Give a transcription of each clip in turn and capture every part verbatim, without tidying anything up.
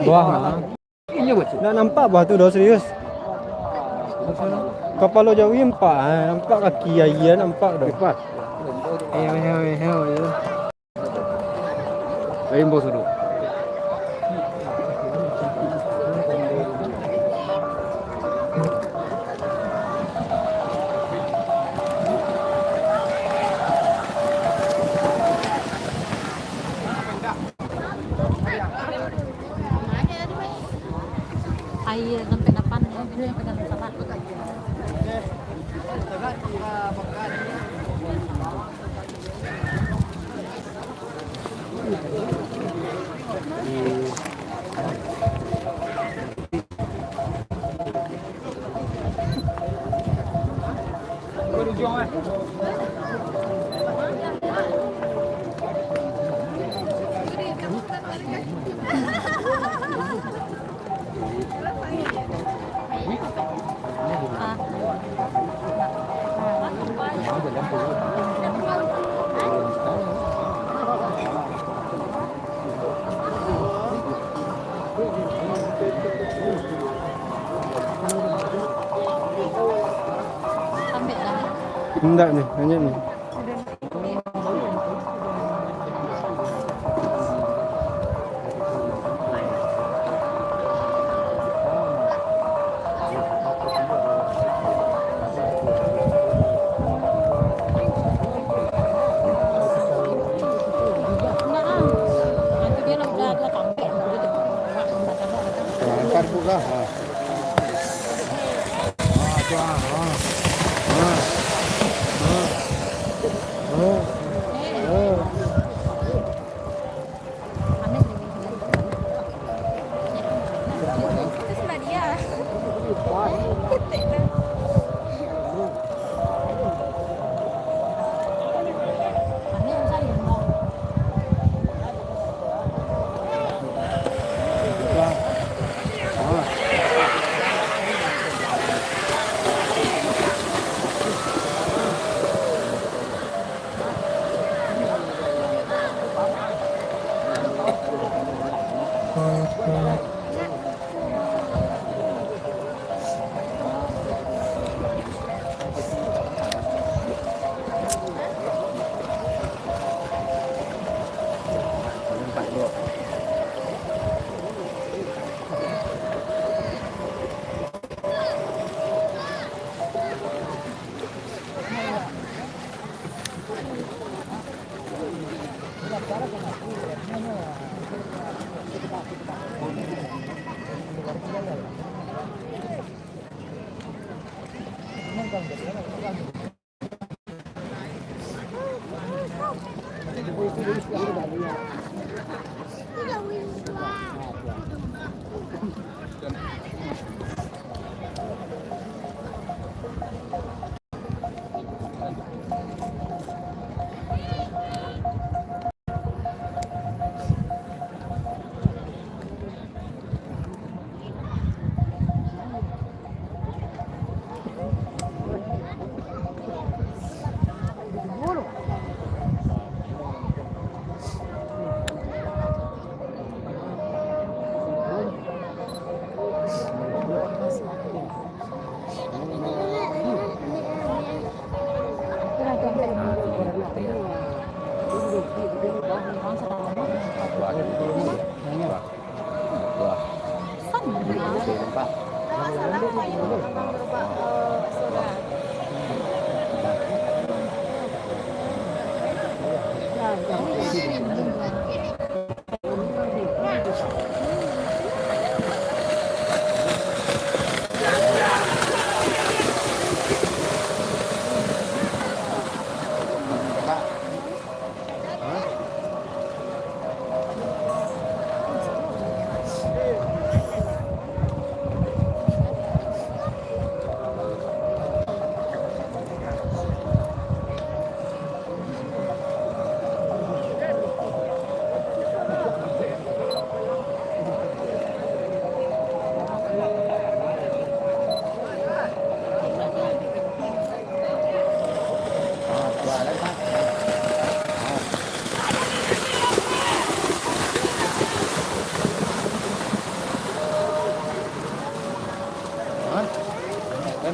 Buah, ha. Nak nampak buah tu doh, serius. Kapalo jawi nampak, ha, nampak kaki aia nampak doh. Heo, heo, heo, yo. Lain bos tu. Aia sampai lapan, ya, ini yang pegang salah. Indak ni, hanya ni. Angkat dulu lah. Ha. Ha, tu, ha. Ha. Ha. Ha. Ha.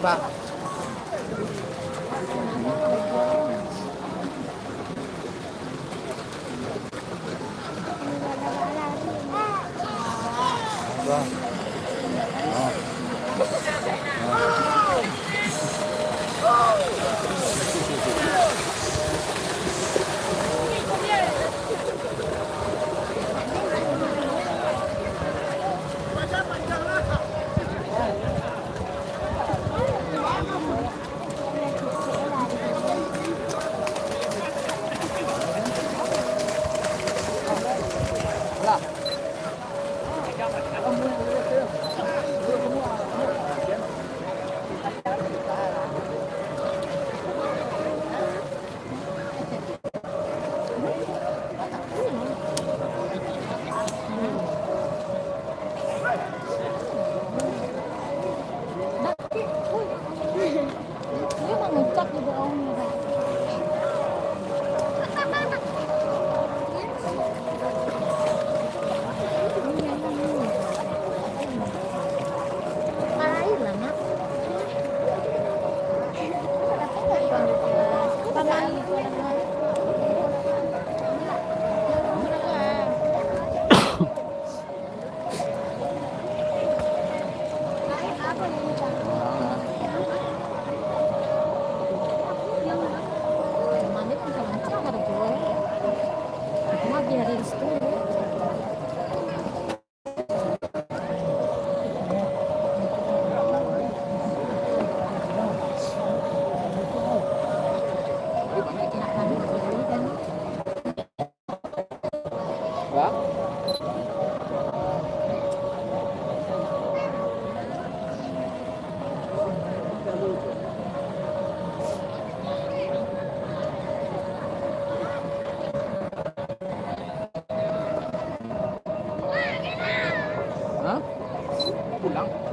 Hah? Pulang?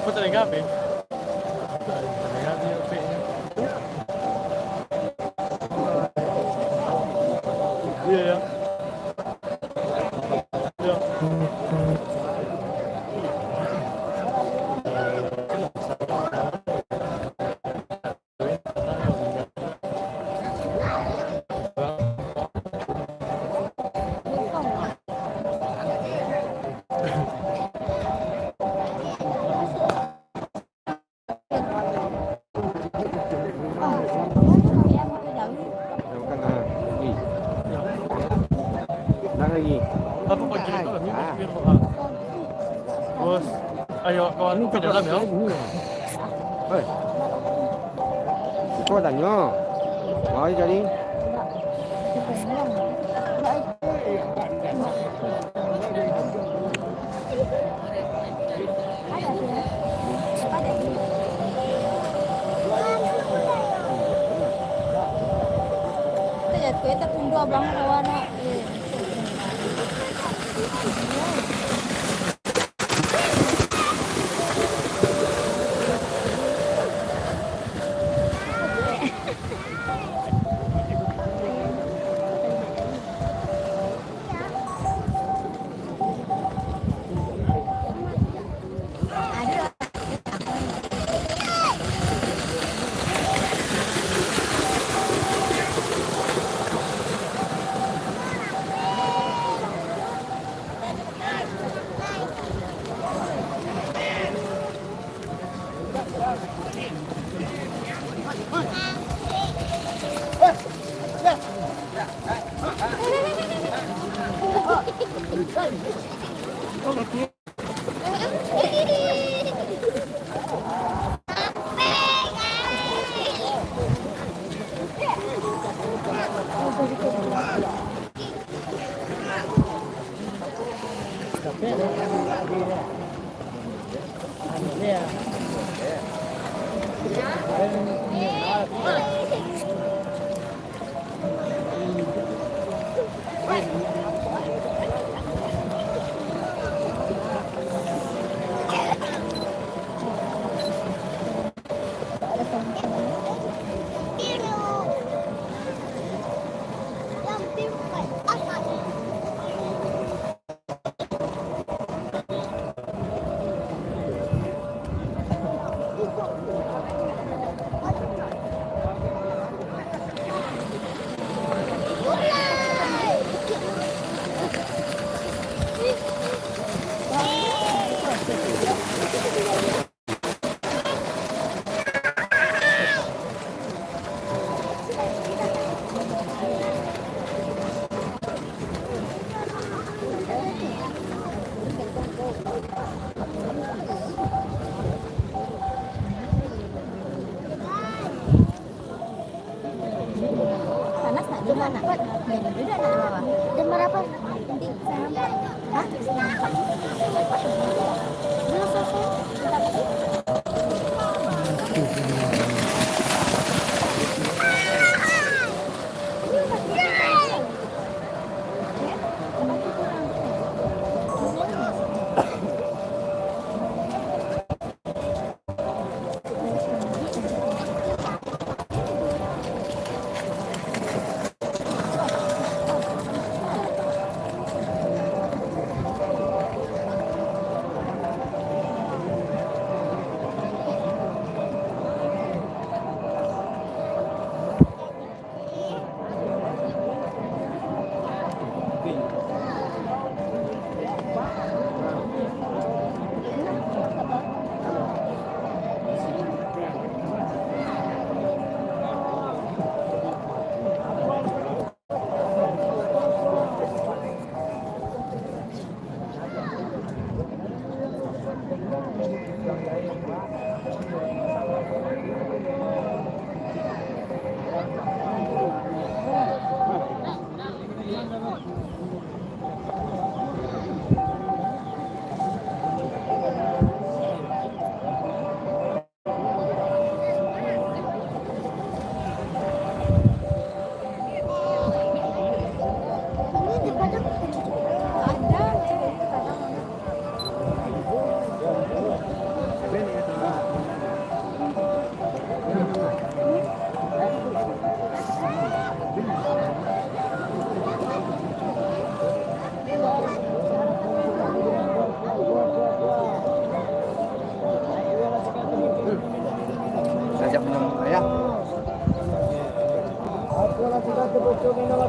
Apa tak dengar, Pik? Tak dengar dia, Pik. Ya, ya. Ya. Makan, ha. Lagi. Nak lagi? Apa kau cerita? Ni, ah. Bos, ayo kawan. Ini ke dalam, ya? Hei. Kau tanya. Mai jadi.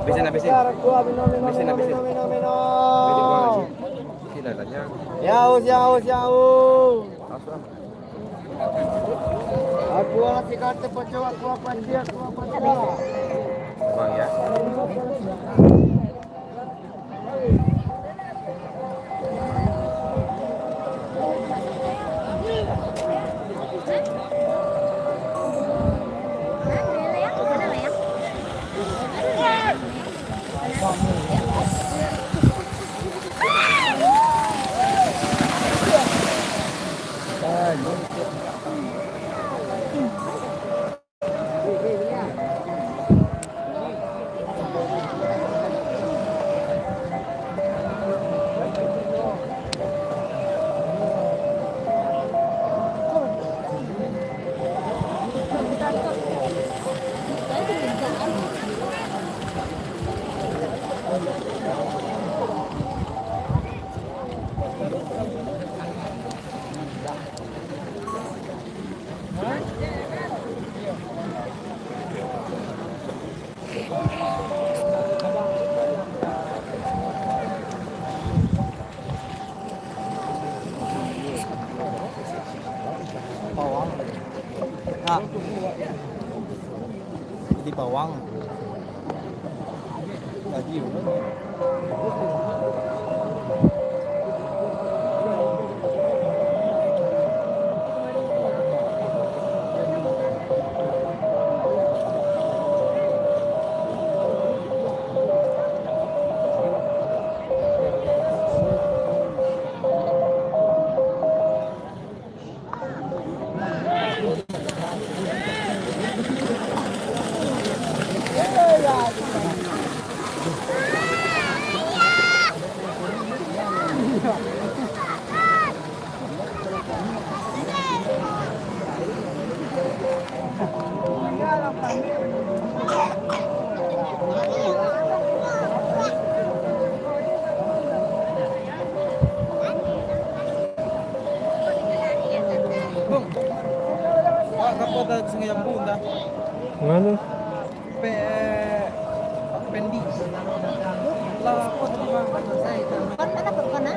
Habisin, habisin. Habisin, habisin. Habisin, habisin. Habisin, habisin. Tidak ada, ya. Ya, haus, ya, haus, ya, haus. Haus, lah. Aqua, tiga tempat, aqua, panci, aqua, panci. Bang, ya. Bawang. Nah. Jadi bawang. Gaji. Bung, Wak, kapo tadi Sungai Jambu, dah? Mano? Pe-, Pendi. Lah, apo tadi, Bang? Kan, kan, kan, kan, kan.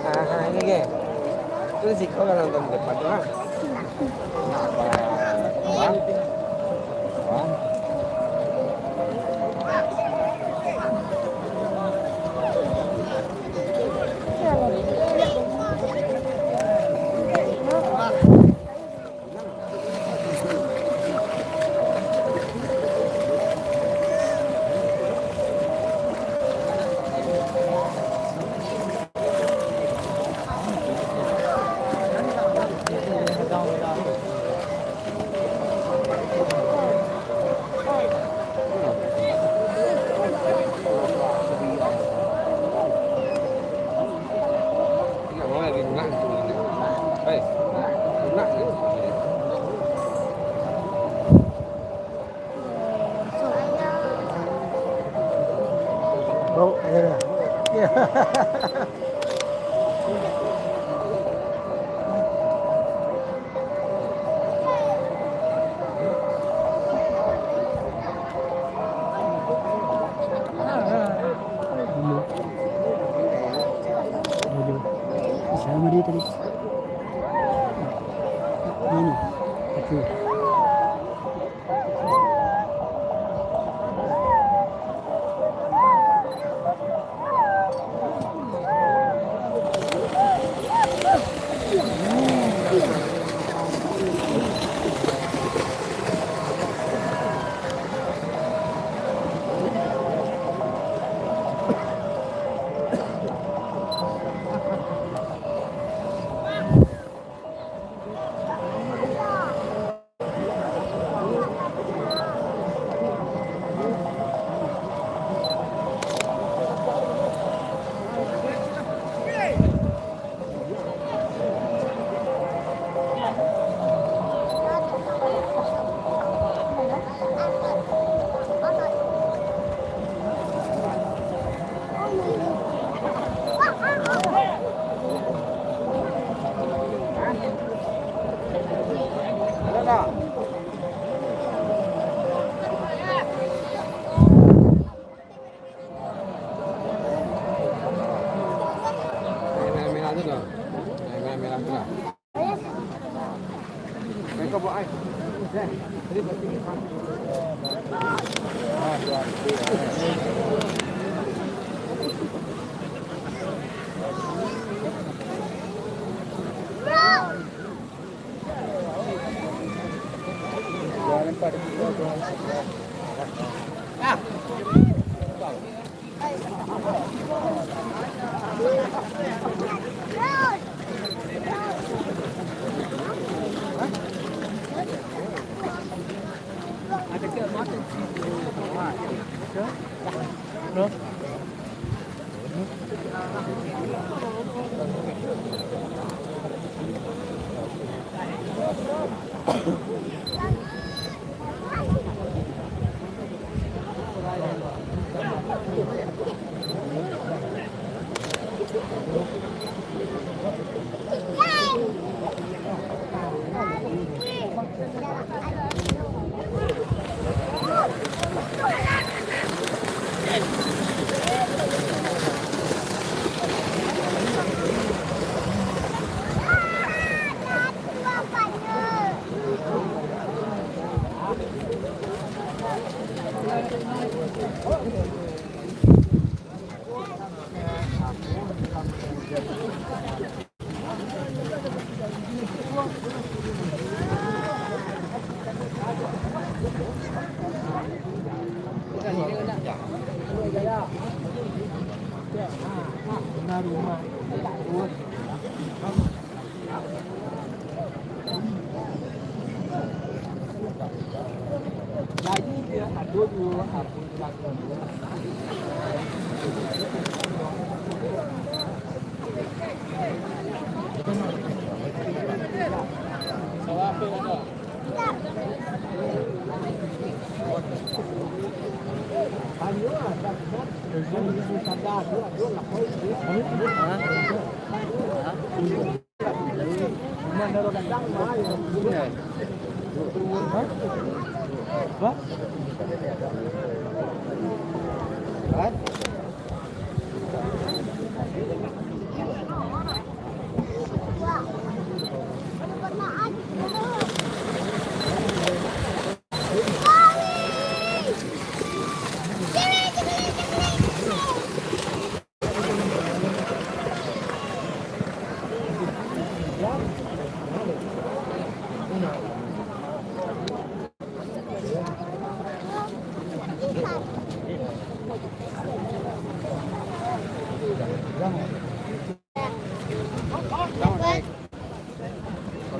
Aha, ini ge. Tu siko kalau nonton depan tu, ah. Bau, ya. Ya.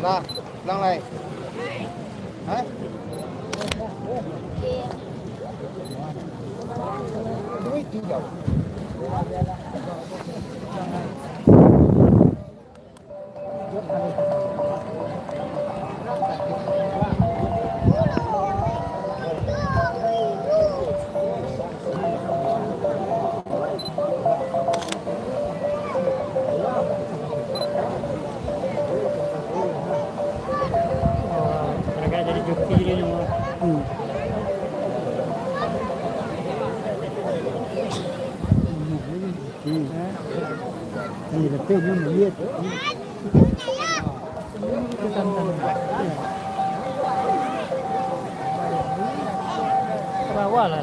Alah, pulang lai. Hah? Duit tu kau. Agak jadi joki dia ni. Hmm. Hmm. Ini betul ni, lihat. Rawa lah.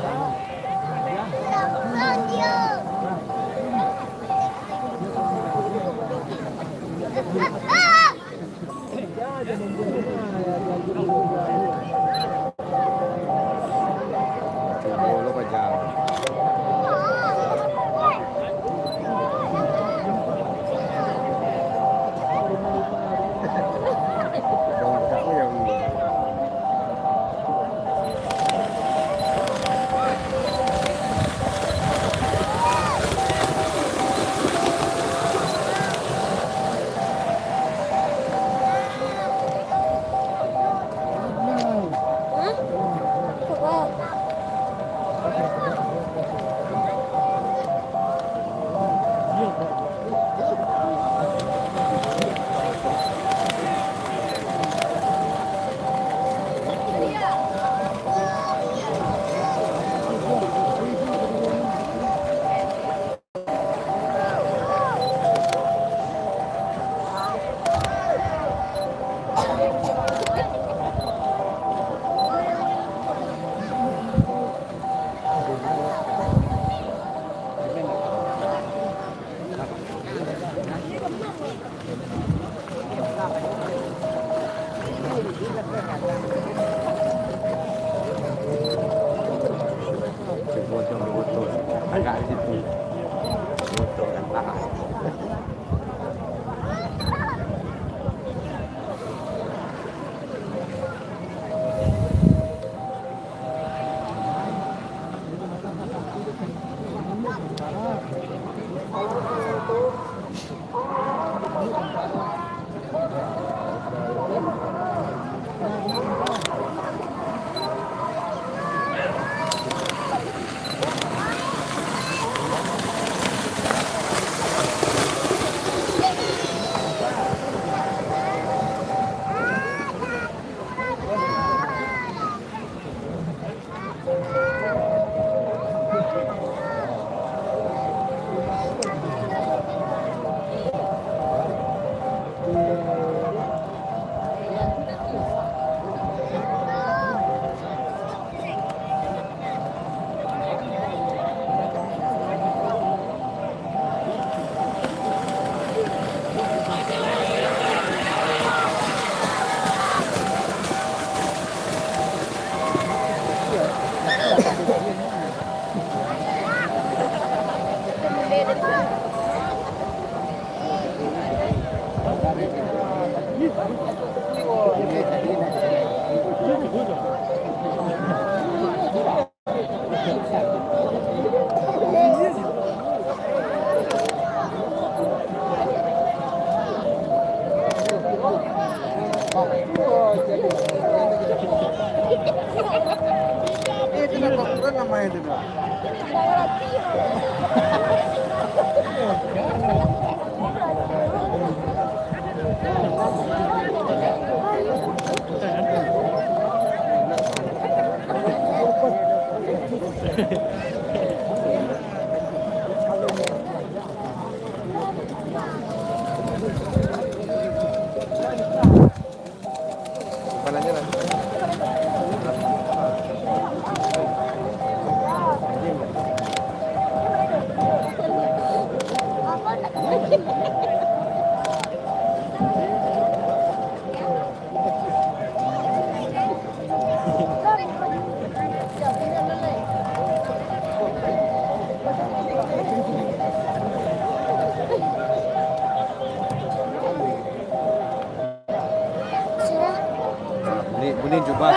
Buliah, buliah jubah.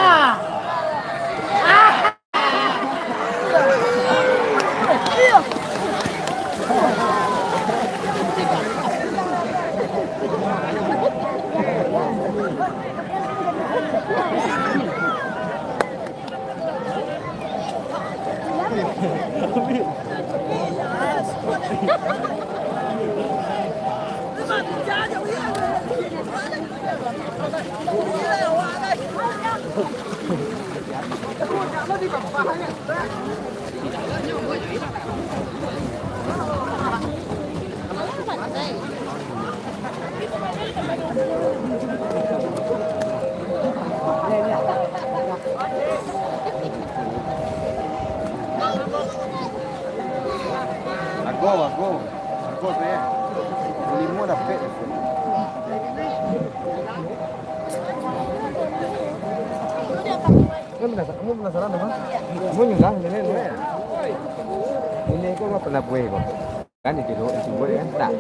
Ago, ago. Ago tu, ya. Limo dapek. Kamu penasaran, kamu penasaran apa? Kamu nyudah, ini, ini. Ini kok nggak pernah buat kok. Kan itu dulu, itu buat ya, tak.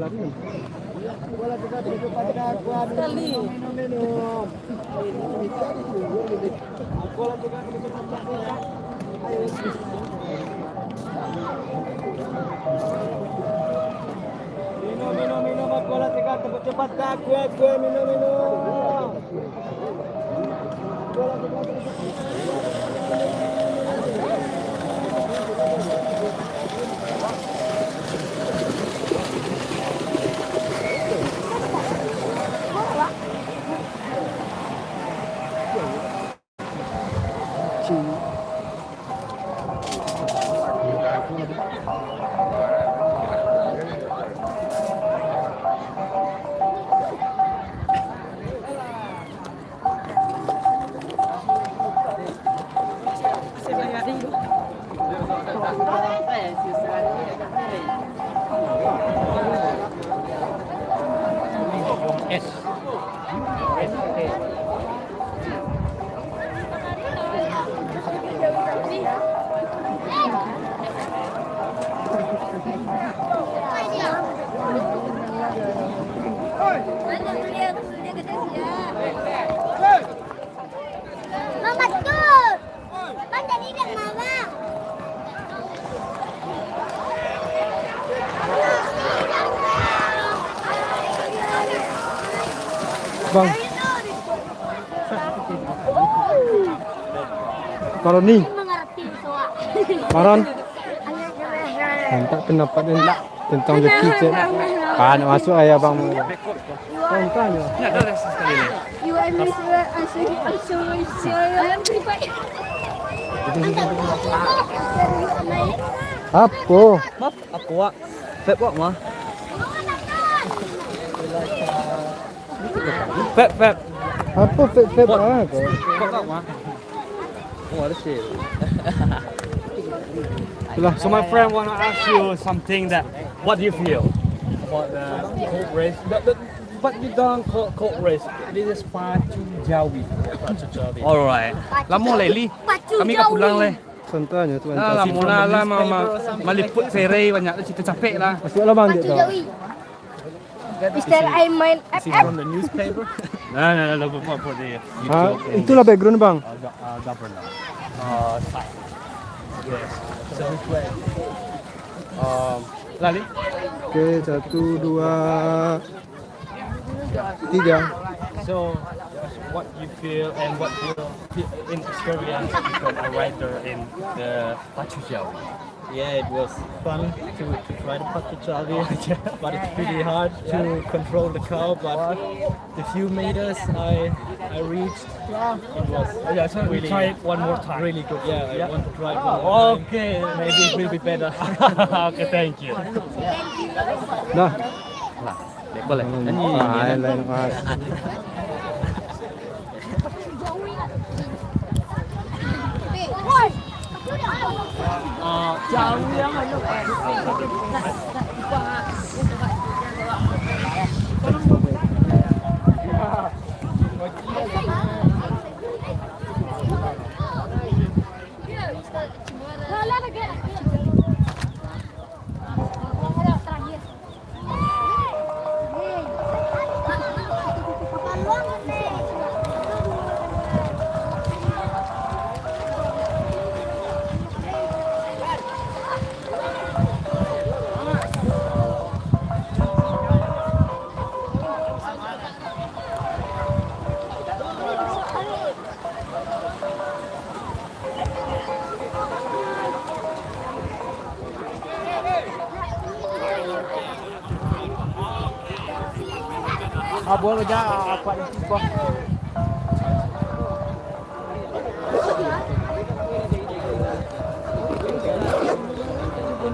Sekali. Minum, minum, minum, aku lah cepat, cepat, cepat, aku, aku, minum, minum. Mama, tu. Bang, jadi biar mama. Bang. Kalau ni. Mengerti, soak. Maron. Mantap pendapat dia tentang Jackie Chan. Ah, nak masuk ayah bang. Tantang ya. Ini ada lagi sekali lagi. You are Miss World, I'm sorry, I'm sorry, sorry. Apo? Maaf, aku wak. Feb wak mah. Feb, Feb. Apo Feb, Feb? Pot. Ah, kau. Pot wak mah. Oh, ada sih. Itulah. So my friend wanna ask you something that, what do you feel about the colt race? The, the, but you don't call colt race. This is pacu jawi. Pacu jawi. Alright. Lamo lah, Li. Pacu jawi. Kami ka pulang leh. Santai je, tuan. Nah, lamo lah, lah, ma-, ma-, maliput serai banyak tu, cerita capek lah. Masuklah bang, Pacu jawi. Mister Aiman F F. Nah, nah, nah, lupa, lupa, lupa dia. Ha, itulah background, bang. Uh, go-, uh, governor. Uh, sign. Yes. So, um, Lali? Oke, satu, dua, tiga. So, what you feel and what you feel in experience become a rider in the Pacu Jawi? Yeah, it was fun to, to try the Pacu Jawi, but it's pretty hard to control the cow, but the few meters I, I reached, it was, yeah, so we really, try it one more time. Really good. Yeah, I want to try it one more time. Okay. Maybe it will be better. Okay, thank you. Dah. Lah, beko lah. Hmm, lain, lain, Mas.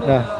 Dah.